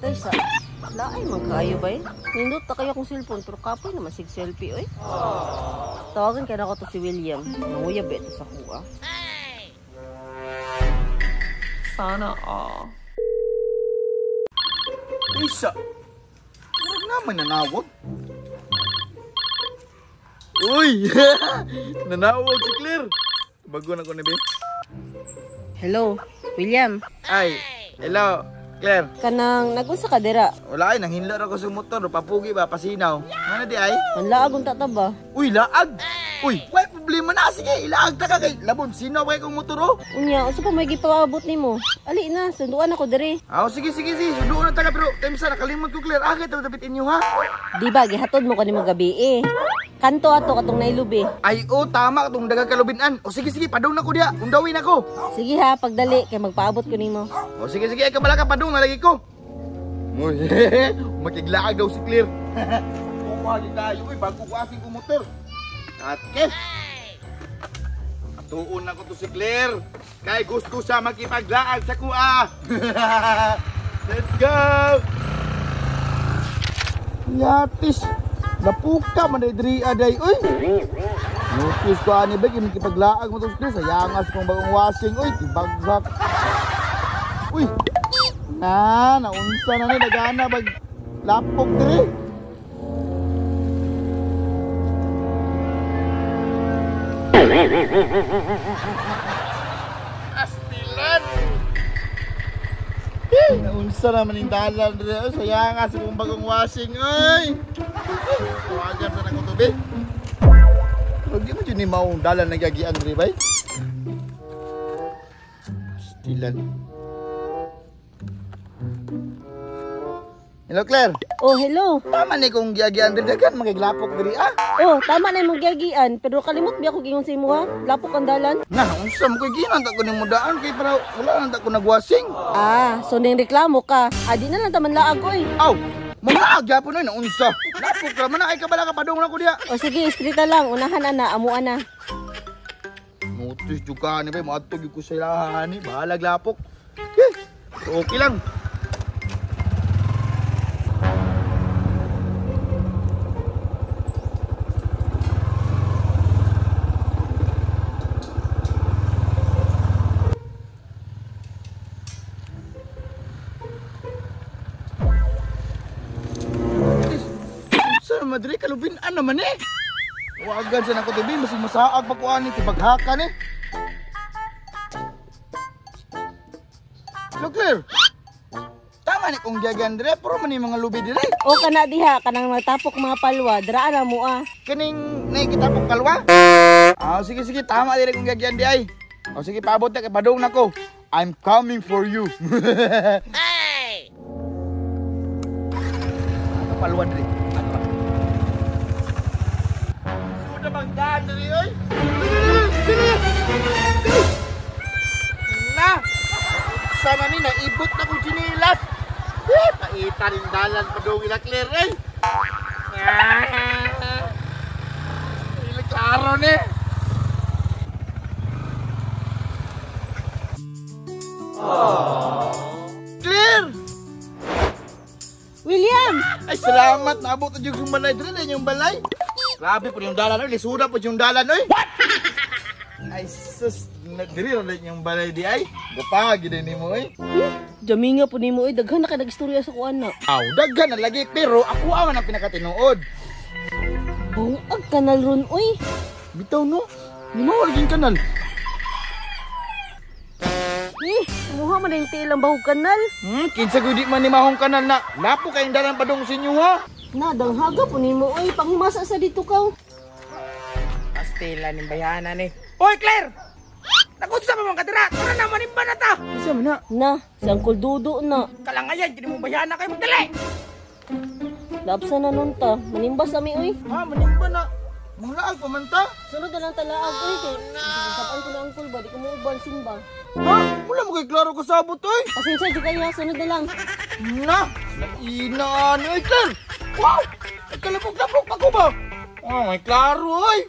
Taysa, laay man kaayo bay. Nindot ta kayo akong cellphone pero kapoy naman sig selfie oy. Tawagan kay nako to si William. Nanguyab ito sa kuha. Sana all. Taysa, murag naman nanawag. Uy! Nanawag si Claire. Bago na ko ni Be. Hello, William. Ay, hello, Claire. Kanang nagunsa ka dira? Wala ay, nanghinla ra ko sa motor, papugi ba, pasinaw. Ano di ay? Manlaag unta ta ba? Uy, laag. Uy, way problema na. Sige, ilaag ta ka kay labon sinaw kay kong motor oh. Unya, unsa pa may gipaabot nimo? Ali na, sunduan ako diri. Ah, sige sige sige, sunduan na ta ka pero time sa nakalimot ko Claire. Agay ta dapit inyo ha. Di ba gihatod mo kanimo gabi eh. Kanto ato katong nailubi. Ay, oh, tama katong daghang kalubinan. O sige sige, padung na ko diha. Undawin ako. Sige ha, pagdali kay magpaabot ko nimo. O sige sige, ay kabala ka padung na lagi ko. Makiglaag daw si Claire. Kuha di tayo, uy, bago ko asing ko motor. Ate. Atuon na ko to si Claire. Kay gusto siya makipaglaag sa kuha. Let's go. Yatis. Lapuka man day diri aday oy. Notice ko ani ba kay makipaglaag mo to si Claire sa yangas kong bagong washing oy, tibagsak. Uy. Na, naunsa na ni dagana bag lapok diri. Astilan. Naunsa naman yung dalan diri. Sayang sa kong bagong washing oy. Tawagan sa nang tubi. Pero di mo dyan ni maong dalan nagagian diri bay. Astilan. Hello Claire. Oh, hello. Tama ni kong giagian diri daghan makiglapok diri ah. Oh, tama na imong giagian pero kalimot biya ko giingon sa imo ha. Lapok ang dalan. Na, unsa mo kay ginan ta ko nimo daan kay para wala na ta ko nagwasing. Ah, so ning reklamo ka. Adi na lang taman laag oy. Aw, manglaag gyapon oy na unsa. Lapok ra man na ay kabala ka padung na ko diha. O sige, istrita lang, unahan ana, amuan na. Notice jud ka ni bay, moadto gyud ko sa ilahan ni, bahalag lapok. Eh, okay lang. Madre, kalubinan naman eh. Wagan sa nako tubi, masig masaag pa ko ani tibaghakan eh. Hello Claire. Tama ni kong giagian dire, pero man mga lubi dire. O kana diha kanang nagtapok mga palwa, dira na mo ah. Kining nakikitapok kalwa? Ah, sige sige, tama dire kong giagian di ay. O sige, paabot na kay padung nako. I'm coming for you. Hey. Ano palwa dire? Magdaan diri oy. Na. Sana ni naibot na kong tsinilas. Eh, paita rin dalan padung ila Claire oy. Ila klaro ni. Claire. William. Ay salamat naabot na jud kong balay diri yung balay. Grabe po yung dalan oy, lisuda po yung dalan oy. What? Ay sus, diri ra yung balay di ay. Gapagi din nimo oy. Jaminga po nimo oy, daghan na kay nagstorya sa kuan na. Aw, daghan na lagi pero ako man ang pinakatinuod. Bungag kanal ron oy. Bitaw no. Nimo laging kanal. Eh, muha man ang tiil ang bahog kanal. Kinsa gyud di man ni mahong kanal na. Lapo kayong dalan padung sa inyo ha. Na, danghaga po nimo oy, panghimasa sa dito kaw. Pastila ning bayana ni. Oy Claire! Nagunsa pa man kadira? Tara na manimba na ta. Kinsa man na? Na, si Uncle Dudo na. Kalangayan gid mo bayana kay magdali. Lapsa na nun ta, manimba sa mi oy. Ha, manimba na. Manglaag pa man ta. Sunod na lang talaag oy kay sapan ko na Uncle ba, di ko muuban simba. Ha? Wala mo kay klaro kasabot oy. Pasensya jud kayo, sunod na lang. Na, naina ni oy Claire. Wow! Nagkalapok-lapok pa ko ba? Oh, may klaro oy.